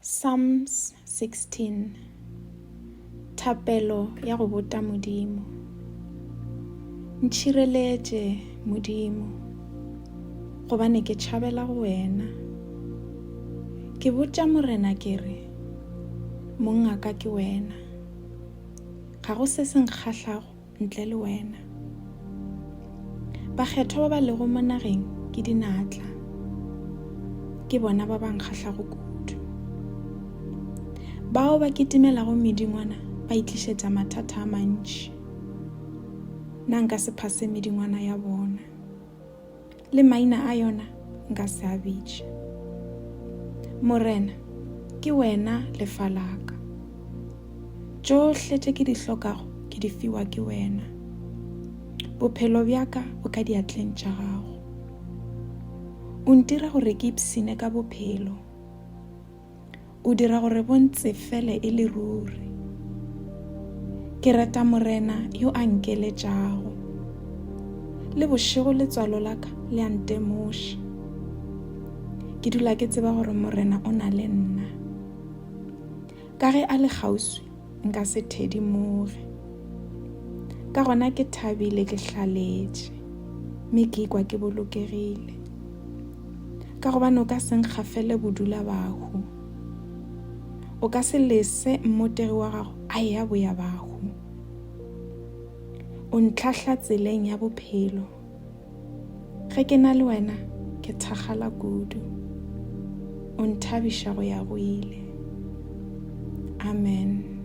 Psalms 16 Thapelo ya go bota Modimo. Ntšhireletše, Modimo, gobane ke tšhabela go wena. Ke botša Morena ke re, Mongaka ke wena. Ga go se se nkgahlago ntle le wena. Bakgethwa ba ba lego mo nageng ke dinatla, ke bona ba ba nkgahlago kudu. Bao ba kitimelago medingwana ba itlišetša mathata a mantši. Nna nka se phase medingwana ya bona. Le maina a yona nka se a bitše. Morena, ke wena lefa la ka. Tšohle tše ke di hlokago ke di fiwa ke wena. Bophelo bja ka bo ka diatleng tša gago. O ntira gore ke ipshine ka bophelo. O dira gore bo ntsefele e le ruri. Ke reta Morena yo a nkeletšago. Le bošego letswalo la ka le a ntemoša. Ke dula ke tseba gore Morena o na le nna. Ka ge a le kgauswi, nka se thedimoge. Ka gona ke thabile ke hlaletše, mme ke ikwa ke bolokegile. Ka gobane o ka se nkgafele bodulabahu. O ka se lese mmotegi wa gago a eya boyabahu. O ntlhahla tseleng ya bophelo. Ge ke na le wena ke thakgala kudu. O nthabiša go ya go ile. Amen.